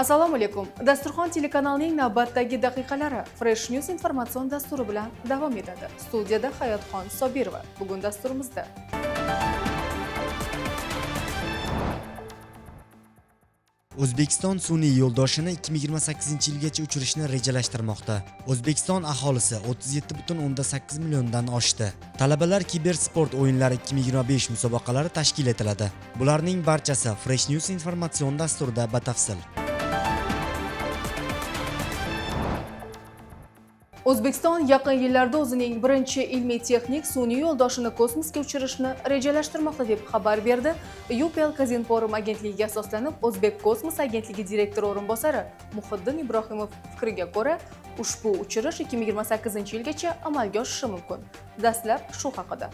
Assalomu alaykum. Dasturxon telekanalining navbatdagi daqiqalari Fresh News informatsion dasturi bilan davom etadi. Studiyada Hayotxon Sobirova. Bugun dasturimizda O'zbekiston sun'iy yo'ldoshini 2028-yilgacha uchirishni rejalashtirmoqda. O'zbekiston aholisi 37,8 milliondan oshdi. Talabalar kibersport o'yinlari 2025 musobaqalari tashkil etiladi. Bularning barchasi Fresh News informatsion dasturida batafsil. O'zbekiston yaqin yillarda o'zining birinchi ilmiy-texnik sun'iy yo'ldoshini kosmosga uchirishni rejalashtirmoqda, deb xabar berdi UPL Kazinform agentligiga asoslanib O'zbek kosmos agentligi direktori o'rinbosari Muhiddin Ibrohimov fikriga ko'ra, ushbu uchirish 2028-yilgacha amalga oshishi mumkin. Dastlab shu haqida.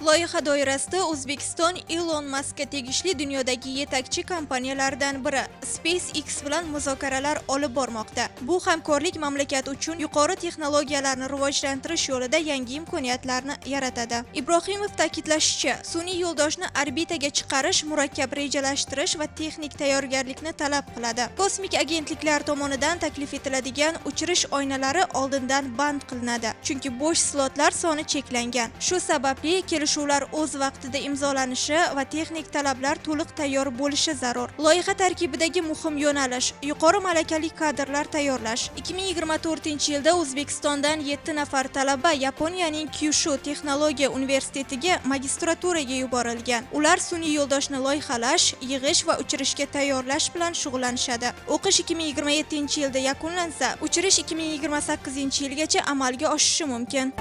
Loyiha doirasida O'zbekiston Elon Muskka tegishli dunyodagi yetakchi kompaniyalardan biri SpaceX bilan muzokaralar olib bormoqda. Bu hamkorlik mamlakat uchun yuqori texnologiyalarni rivojlantirish yo'lida yangi imkoniyatlarni yaratadi. Ibrohimov ta'kidlashicha, sun'iy yo'ldoshni orbitaga chiqarish murakkab rejalashtirish va texnik tayyorgarlikni talab qiladi. Kosmik agentliklar tomonidan taklif etiladigan uchirish oynalari oldindan band qilinadi, chunki bo'sh slotlar soni cheklangan. Shu sababli kelishuvlar o'z vaqtida imzolanishi va texnik talablar to'liq tayyor bo'lishi zarur. Loyiha tarkibidagi muhim yo'nalish yuqori malakali kadrlar tayyorlash. 2024-yilda O'zbekistondan 7 nafar talaba Yaponiyaning Kyushu texnologiya universitetiga magistraturaga yuborilgan. Ular sun'iy yo'ldoshni loyihalash, yig'ish va uchirishga tayyorlash bilan shug'ullanishadi. O'qish 2027-yilda yakunlansa, uchirish 2028-yilgacha amalga oshishi mumkin.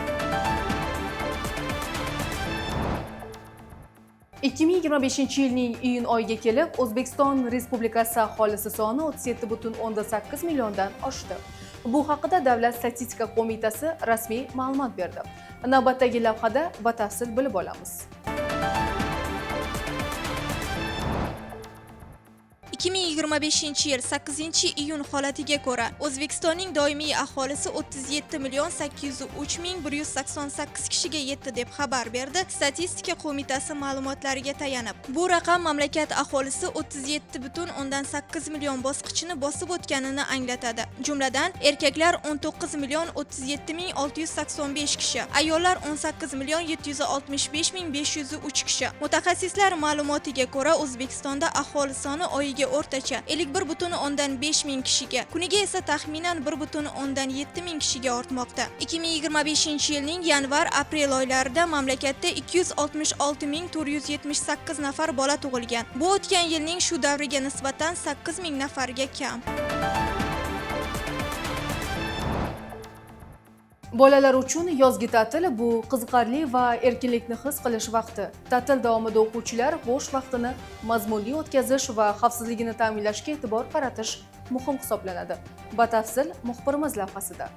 2025-yilning iyun oyiga kelib O'zbekiston Respublikasi aholisi soni 37,8 milliondan oshdi. Bu haqida Davlat statistika qo'mitasi rasmiy ma'lumot berdi. Navbatdagi lavhada batafsil bilib olamiz. 2025-yil 8-iyun holatiga ko'ra, O'zbekistonning doimiy aholisi 37 million 803 ming 188 kishiga yetdi, deb xabar berdi Statistika qo'mitasi ma'lumotlariga tayanib. Bu raqam mamlakat aholisi 37,8 million bosqichini bosib o'tganini anglatadi. Jumladan, erkaklar 19 million 37 ming 685 kishi, ayollar 18 million 765 ming 503 kishi. Mutaxassislar ma'lumotiga ko'ra, O'zbekistonda aholi soni oyiga o'rtacha 51,5 ming kishiga, kuniga esa taxminan 1,7 ming kishiga ortmoqda. 2025-yilning yanvar-aprel oylarida mamlakatda 266 ming 478 nafar bola tug'ilgan. Bu o'tgan yilning shu davriga nisbatan 8 ming nafarga kam. Bolalar uchun yozgi ta'til bu qiziqarli va erkinlikni his qilish vaqti. Ta'til davomida o'quvchilar bo'sh vaqtini mazmunli o'tkazish va xavfsizligini ta'minlashga e'tibor qaratish muhim hisoblanadi. Batafsil muxbirimiz lavhasida.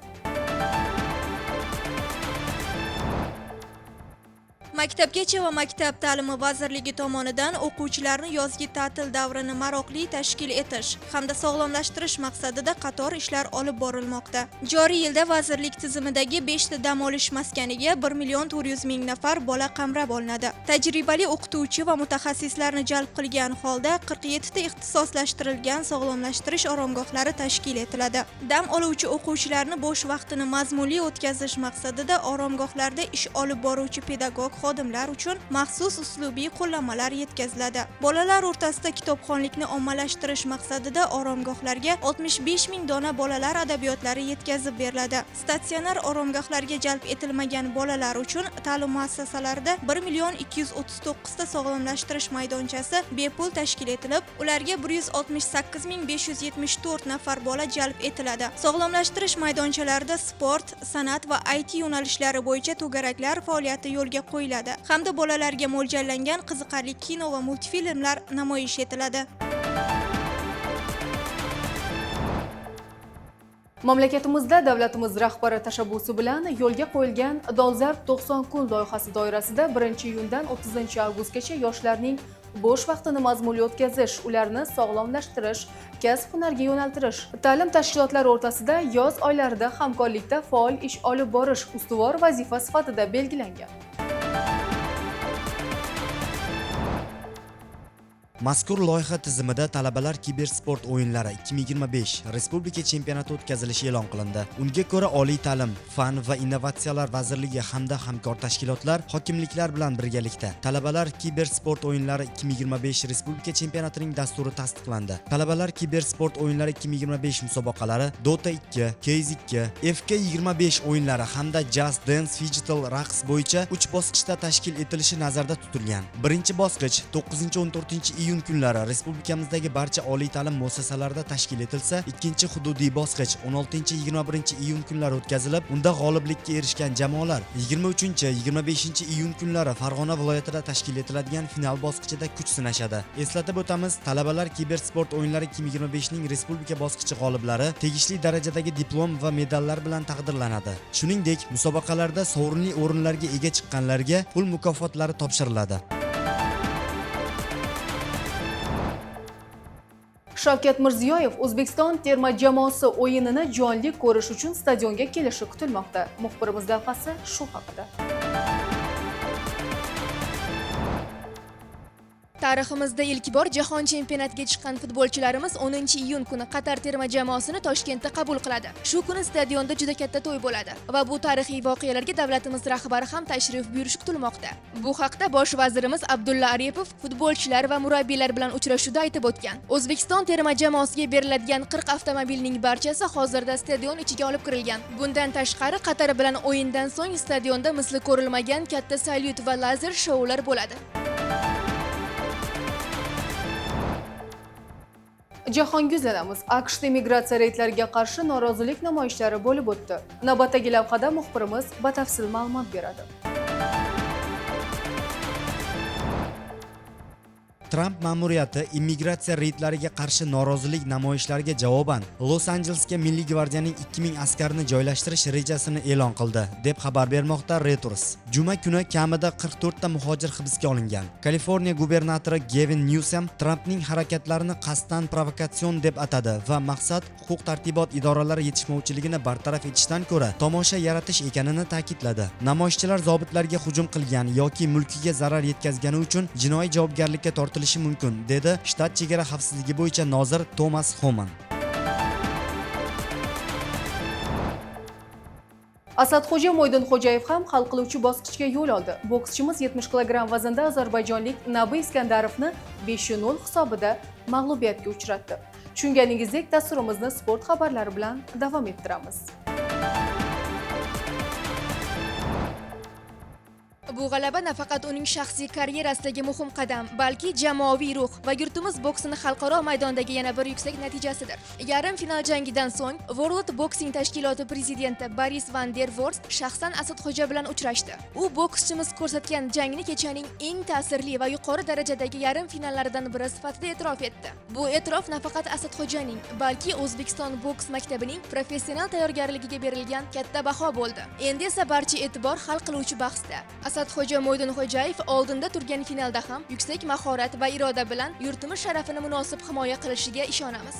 Maktabgacha va maktab ta'limi vazirligi tomonidan o'quvchilarni yozgi ta'til davrini maroqli tashkil etish hamda sog'lomlashtirish maqsadida qator ishlar olib borilmoqda. Joriy yilda vazirlik tizimidagi 5 ta dam olish maskaniga 1 million 400 ming nafar bola qamrab olinadi. Tajribali o'qituvchi va mutaxassislarni jalb qilgan holda 47 ta ixtisoslashtirilgan sog'lomlashtirish oromgohlari tashkil etiladi. Dam oluvchi o'quvchilarni bo'sh vaqtini mazmunli o'tkazish maqsadida oromgohlarda ish olib boruvchi pedagog xodimlar uchun maxsus uslubiy qo'llanmalar yetkaziladi. Bolalar o'rtasida kitobxonlikni ommalashtirish maqsadida oromgohlarga 65 ming dona bolalar adabiyotlari yetkazib beriladi. Statsionar oromgohlarga jalb etilmagan bolalar uchun ta'lim muassasalarida 1 million 239 ta sog'lomlashtirish maydonchasi bepul tashkil etilib, ularga 168 ming 574 nafar bola jalb etiladi. Sog'lomlashtirish maydonchalarida sport, san'at va IT yo'nalishlari bo'yicha to'garaklar faoliyati yo'lga qo'yiladi hamda bolalarga mo'ljallangan qiziqarli kino va multfilmlar namoyish etiladi. Mamlakatimizda davlatimiz rahbari tashabbusi bilan yo'lga qo'yilgan Dolzarb 90 kun loyihasi doirasida 1-iyundan 30-avgustgacha yoshlarning bo'sh vaqtini mazmunli o'tkazish, ularni sog'lomlashtirish, kasb-hunarga yo'naltirish, ta'lim tashkilotlari o'rtasida yoz oylarida hamkorlikda faol ish olib borish ustuvor vazifa sifatida belgilangan. Mazkur loyiha tizimida talabalar kibersport o'yinlari 2025 respublika chempionati o'tkazilishi e'lon qilindi. Unga ko'ra, Oliy ta'lim, fan va innovatsiyalar vazirligi hamda hamkor tashkilotlar, hokimliklar bilan birgalikda talabalar kibersport o'yinlari 2025 respublika chempionatining dasturi tasdiqlandi. Talabalar kibersport o'yinlari 2025 musobaqalari Dota 2, Case 2, FK25 o'yinlari hamda Just Dance Digital raqs bo'yicha 3 bosqichda tashkil etilishi nazarda tutilgan. Birinchi bosqich 9-14 iyun kunlari respublikamizdagi barcha oliy ta'lim muassasalarida tashkil etilsa, ikkinchi hududiy bosqich 16-21 iyun kunlari o'tkazilib, unda g'oliblikka erishgan jamoalar 23-25 iyun kunlari Farg'ona viloyatida tashkil etiladigan final bosqichida kuch sinashadi. Eslatib o'tamiz, talabalar kibersport o'yinlari 2025 ning respublika bosqichi g'oliblari tegishli darajadagi diplom va medallar bilan taqdirlanadi. Shuningdek, musobaqalarda sovrinli o'rinlarga ega chiqqanlarga pul mukofotlari topshiriladi. Shavkat Mirziyoyev O'zbekiston terma jamoasi o'yinini jonli ko'rish uchun stadionga kelishi kutilmoqda. Muxbirimiz lavhasi shu haqida. Tariximizda ilk bor jahon chempionatiga chiqqan futbolchilarimiz 10-iyun kuni Qatar terma jamoasini Toshkentda qabul qiladi. Shu kuni stadionda juda katta to'y bo'ladi va bu tarixiy voqealarga davlatimiz rahbari ham tashrif buyurishi kutilmoqda. Bu haqda bosh vazirimiz Abdulla Aripov futbolchilar va murabbiylar bilan uchrashuvda aytib o'tgan. O'zbekiston terma jamoasiga beriladigan 40 avtomobilning barchasi hozirda stadion ichiga olib kirilgan. Bundan tashqari, Qatar bilan o'yindan so'ng stadionda misli ko'rilmagan katta salyut va lazer shoular bo'ladi. Jahonga yuzlanamiz. AQShda immigratsiya reydlariga qarshi norozilik namoyishlari bo'lib o'tdi. Navbatdagi lavhada muxbirimiz batafsil ma'lumot beradi. Tramp ma'muriyati immigratsiya reydlariga qarshi norozilik namoyishlariga javoban Los-Anjelesga Milliy gvardiyaning 2000 askarini joylashtirish rejasini e'lon qildi, deb xabar bermoqda Reuters. Juma kuni kamida 44 ta muhojir hibsga olingan. Kaliforniya gubernatori Gavin Newsom Trampning harakatlarini qasddan provokatsion deb atadi va maqsad huquq-tartibot idoralari yetishmovchiligini bartaraf etishdan ko'ra tomosha yaratish ekanini ta'kidladi. Namoyishchilar zobitlarga hujum qilgan yoki mulkiga zarar yetkazgani uchun jinoiy javobgarlikka tortilishi mumkin, dedi shtat chegara xavfsizligi bo'yicha nozir Tomas Homan. Asadxo'ja Mo'ydinxo'jayev ham hal qiluvchi bosqichga yo'l oldi. Bokschimiz 70 kilogramm vaznda ozarbayjonlik Nabi Iskandarovni 5-0 hisobida mag'lubiyatga uchratdi. Tushunganingizdek, dasturimizni sport xabarlari bilan davom ettiramiz. Bu g'alaba nafaqat uning shaxsiy karyerasidagi muhim qadam, balki jamoaviy ruh va yurtimiz boksini xalqaro maydondagi yana bir yuksak natijasidir. Yarim final jangidan so'ng World Boxing tashkiloti prezidenti Boris van der Vorst shaxsan Asadxo'ja bilan uchrashdi. U bokschimiz ko'rsatgan jangni kechaning eng ta'sirli va yuqori darajadagi yarim finallaridan biri sifatida e'tirof etdi. Bu e'tirof nafaqat Asadxo'janing, balki O'zbekiston boks maktabining professional tayyorgarligiga berilgan katta baho bo'ldi. Endi esa barcha e'tibor hal qiluvchi bahsda. Asadxo'ja Mo'ydinxo'jayev oldinda turgan finalda ham yuksak mahorat va iroda bilan yurtimiz sharafini munosib himoya qilishiga ishonamiz.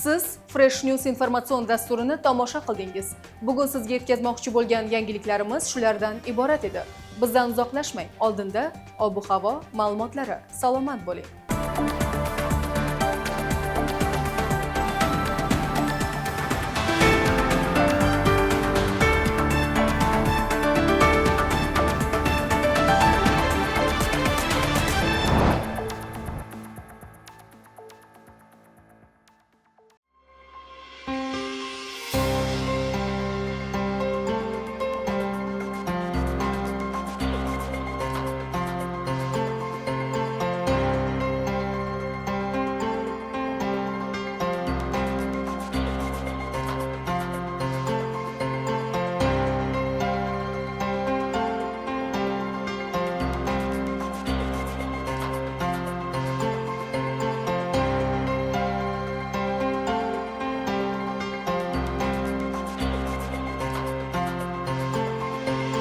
Siz Fresh News informatsion dasturini tomosha qildingiz. Bugun sizga yetkazmoqchi bo'lgan yangiliklarimiz shulardan iborat edi. Bizdan uzoqlashmang. Oldinda ob-havo ma'lumotlari. Salomat bo'ling.